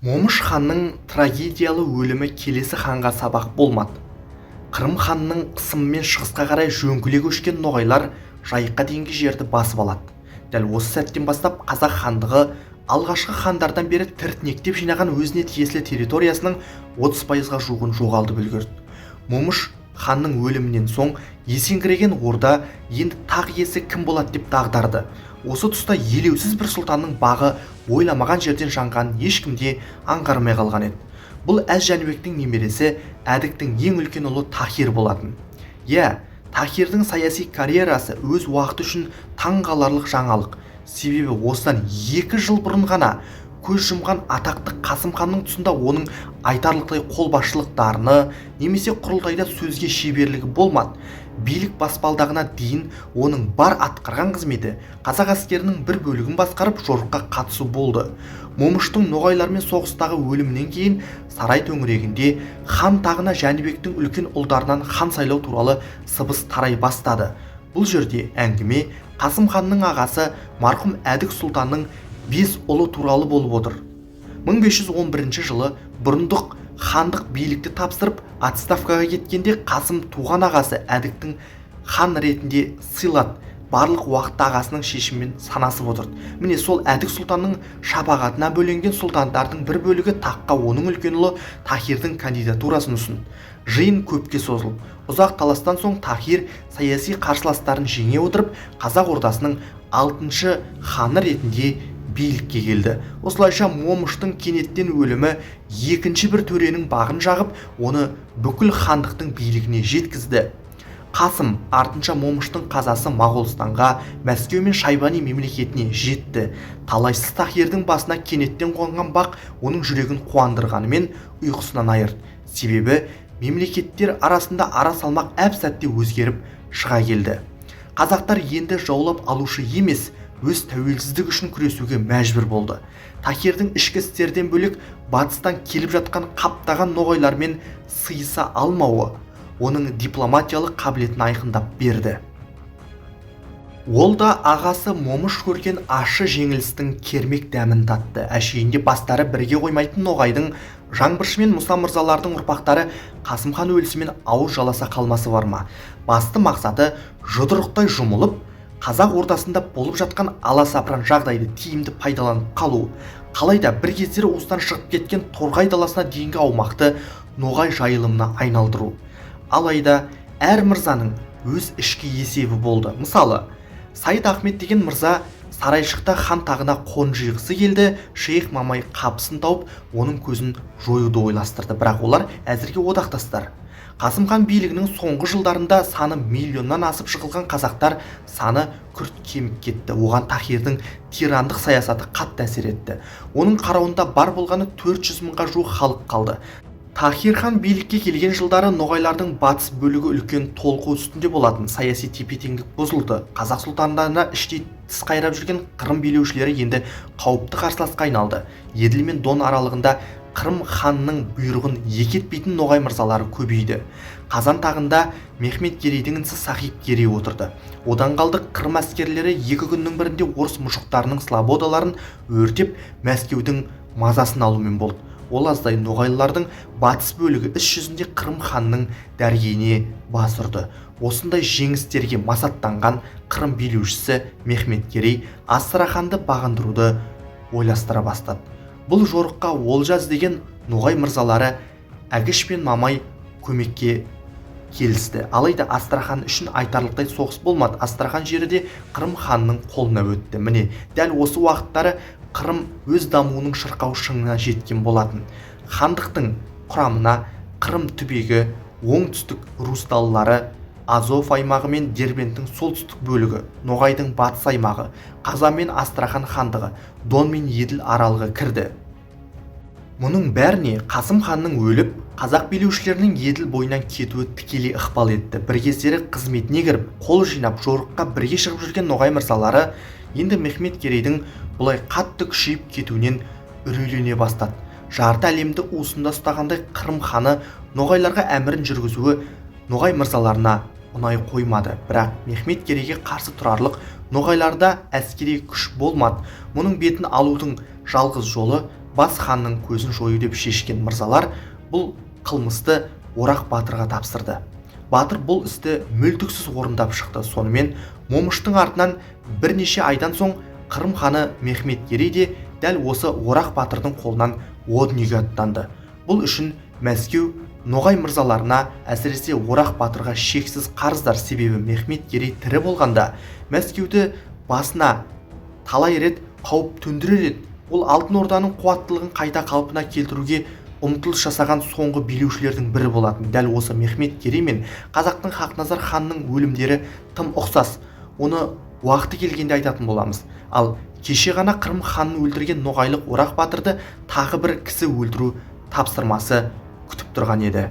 Момыш ханның трагедиялы өлімі келесі ханға сабақ болмады. Қырым ханының қысымымен шығысқа қарай жөңкіле көшкен ноғайлар Жайыққа дейінгі жерді басып алады. Дәл осы сәттен бастап қазақ хандығы алғашқы хандардан бері тіртінектеп жинаған өзіне тиесілі территориясының 30%-ға жуығын жоғалтып үлгерді. Момыш ханның өлімінен соң есеңгіреген орда енді тақ иесі кім болады деп дағдарды. Осы тұста елеусіз бір сұлтанның бағы ойламаған жерден жанғанын ешкім де аңғармай қалған еді. Бұл Әз Жәнібектің немересі, Әдіктің ең үлкен ұлы Тахир болатын. Иә, Тахирдің саяси карьерасы өз уақыты үшін таңғаларлық жаңалық. Себебі осыдан 2 жыл бұрын ғана көз жұмған атақты Қасым ханның тұсында оның айтарлықтай қолбасшылық дарыны немесе құрылтайда сөзге шеберлігі болмады. Билік баспалдағына дейін оның бар атқарған қызметі қазақ әскерінің бір бөлігін басқарып, жорыққа қатысу болды. Момыштың ноғайлармен соғыстағы өлімінен кейін сарай төңірегінде хан тағына Жәнібектің үлкен ұлдарынан хан сайлау туралы сыбыс тарай бастады. Бұл жерде әңгіме Қасым ханның ағасы марқұм Әдік сұлтанның бес ұлы туралы болып отыр. 1511 жылы Бұрындық хандық билікті тапсырып, отставкаға кеткенде Қасым туған ағасы Әдіктің хан ретінде сыйлады, барлық уақытта ағасының шешімімен санасып отырды. Міне, сол Әдік сұлтанның шапағатына бөленген сұлтандардың бір бөлігі таққа оның үлкен ұлы Тахирдің кандидатурасын ұсынды. Жиын көпке созылып, ұзақ таластан соң Тахир саяси қарсыластарын жеңе отырып, қазақ ордасының алтыншы ханы ретінде билікке келді. Осылайша, Момыштың кенеттен өлімі екінші бір төренің бағын жағып, оны бүкіл хандықтың билігіне жеткізді. Қасым артынша Момыштың қазасы Моғолстанға, Мәскеу мен Шайбани мемлекетіне жетті. Талайсыз Тахирдің басына кенеттен қонған бақ оның жүрегін қуандырғанымен, ұйқысынан айырды. Себебі мемлекеттер арасында ара салмақ әп сәтте өзгеріп шыға келді. Қазақтар енді жаулап алушы емес, өз тәуелсіздігі үшін күресуге мәжбүр болды. Тахирдің ішкі істерден бөлек батыстан келіп жатқан қаптаған ноғайлармен сыйыса алмауы оның дипломатиялық қабілетін айқындап берді. Ол да ағасы Момыш көрген ащы жеңілістің кермек дәмін татты. Әшейінде бастары бірге қоймайтын ноғайдың Жаңбыршы мен Мұса мырзалардың ұрпақтары Қасым хан өлісімен ауыз жаласа қалмасы бар ма? Басты мақсаты жұдырықтай жұмылып, қазақ ордасында болып жатқан аласапыран жағдайды тиімді пайдаланып қалу. Қалайда бір кездері уыстан шығып кеткен Торғай даласына дейінгі аумақты ноғай жайылымына айналдыру. Алайда әр мырзаның өз ішкі есебі болды. Мысалы, Сайд Ахмет деген мырза Сарайшықта хан тағына қонжиғысы келді. Шейх Мамай қапысын тауып, оның көзін жоюды ойластырды. Бірақ олар әзірге одақтастар. Қасым хан билігінің соңғы жылдарында саны миллионнан асып жығылған қазақтар саны күрт кеміп кетті. Оған Тахирдің тирандық саясаты қатты әсер етті. Оның қарауында бар болғаны 400 мыңға жуық халық қалды. Тахир хан билікке келген жылдары ноғайлардың батыс бөлігі үлкен толқу үстінде болатын. Саяси тепе-теңдік бұзылды. Қазақ сұлтандарына іштей тіс қайрап жүрген Қырым билеушілері енді қауіпті қарсыласқа айналды. Еділ мен Дон аралығында Қырым ханының бұйрығын екі етпейтін ноғай мырзалары көбейді. Қазан тағында Мехмет Герейдің інісі Сахиб Герей отырды. Одан қалды, Қырым әскерлері 2 күннің бірінде орыс мұжықтарының слободаларын өртеп, Мәскеудің мазасын алумен болды. Ол аздай, ноғайлылардың батыс бөлігі іс жүзінде Қырым ханының дәргейіне бас ұрды. Осындай жеңістерге масаттанған Қырым билеушісі Мехмет Герей Астраханды бағындыруды ойластыра бастады. Бұл жорыққа олжа іздеген ноғай мырзалары Әгіш пен Мамай көмекке келісті. Алайда Астрахан үшін айтарлықтай соғыс болмады. Астрахан жері де Қырым ханының қолына өтті. Міне, дәл осы уақыттары Қырым өз дамуының шырқау шыңына жеткен болатын. Хандықтың құрамына Қырым түбегі, оңтүстік Русь далалары, Азов аймағы мен Дербенттің солтүстік бөлігі, Ноғайдың батыс аймағы, Қазан мен Астрахан хандығы, Дон мен Еділ аралығы кірді. Мұның бәріне Қасым ханның өліп, қазақ билеушілерінің Еділ бойынан кетуі тікелей ықпал етті. Бір кездері қызметіне кіріп, қол жинап, жорыққа бірге шығып жүрген ноғай мырзалары енді Мехмет Герейдің бұлай қатты күшейіп кетуінен үрейлене бастады. Жарты әлемді уысында ұстағандай Қырым ханы ноғайларға әмірін жүргізуі ноғай мырзаларына ұнай қоймады. Бірақ Мехмет Герейге қарсы тұрарлық ноғайларда әскери күш болмады. Мұның бетін алудың жалғыз жолы бас ханның көзін жою деп шешкен мырзалар бұл қылмысты Орақ батырға тапсырды. Батыр бұл істі мүлтіксіз орындап шықты. Сонымен Момыштың артынан бірнеше айдан соң Қырым ханы Мехмет Герей де дәл осы Орақ батырдың қолынан о дүниеге аттанды. Бұл үшін Мәскеу ноғай мырзаларына, әсіресе Орақ батырға шексіз қарыздар. Себебі Мехмет Герей тірі болғанда Мәскеуді басына талай рет қауіп төндірер еді. Ол Алтын Орданың қуаттылығын қайта қалпына келтіруге ұмтылыс жасаған соңғы билеушілердің бірі болатын. Дәл осы Мехмет Герей мен қазақтың Хақназар ханның өлімдері тым ұқсас. Оны уақыты келгенде айтатын боламыз. Ал кеше ғана Қырым ханын өлтірген ноғайлық Орақ батырды тағы бір кісі өлтіру тапсырмасы күтіп тұрған еді.